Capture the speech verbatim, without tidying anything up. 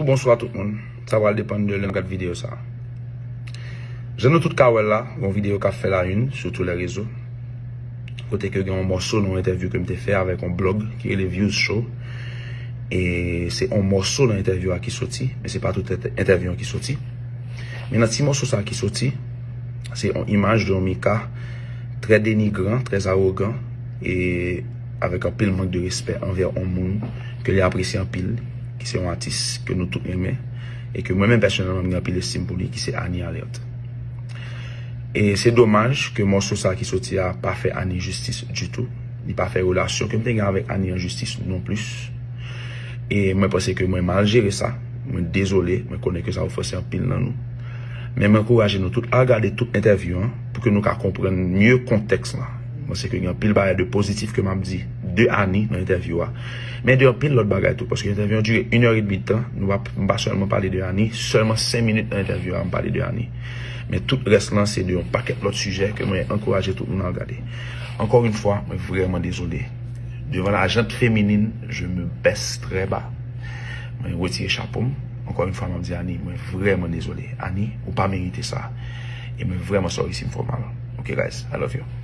Bonswa tout moun. Sa pral depann de lè n gad videyo sa. Jan nou tout ka wè la, yon videyo k ap fè la une sou tout lè rezo. Kote ke gen yon mòso nan yon entèvyou ke m te fè avèk yon blòg ki rele Views Show. E se yon mòso nan entèvyou a ki soti, men se pa tout entèvyou an ki soti. Men nan ti mòso sa ki soti, se yon imaj de yon Mika trè denigran, trè awogan, e avèk anpil mank de respè anvè yon moun ke li apresye anpil, ki se yon atis ke nou tout renmen, e ke mwen menm pèsonèlman m gen anpil estim pou li, ki se Annie Alerte. E se domaj ke mòso sa ki soti a pa fè Annie jistis ditou. Li pa fè relasyon ke m te gen avèk Annie an jistis non plis. E mwen panse ke mwen mal jere sa. Mwen dezole, mwen konnen ke sa ofanse anpil nan nou. Men mwen ankouraje nou tout al gade tout entèvyou an pou ke nou ka konprann mye kontèks lan. Mwen panse ke gen anpil bagay de pozitif ke m ap di de Annie nan entèvyou a. Men de anpil lòt bagay tou, paske entèvyou an dire inè edmi tan, nou pa, m pa sèlman pale de Annie, sèlman senk minit nan entèvyou a, m pale de Annie. Men tout rès lan se de yon pakèt lòt sijè ke mwen ankouraje tout moun al gade. Encore une fois, mwen vrèman dezole. Devan la jante feminin, je me baisse très bas. Mwen retire chapo m. Encore une fois, m ap di Annie, mwen vrèman dezole. Annie, ou pa merite sa. E mwen vrèman sorry si m fè w mal. Ok, guys, I love you.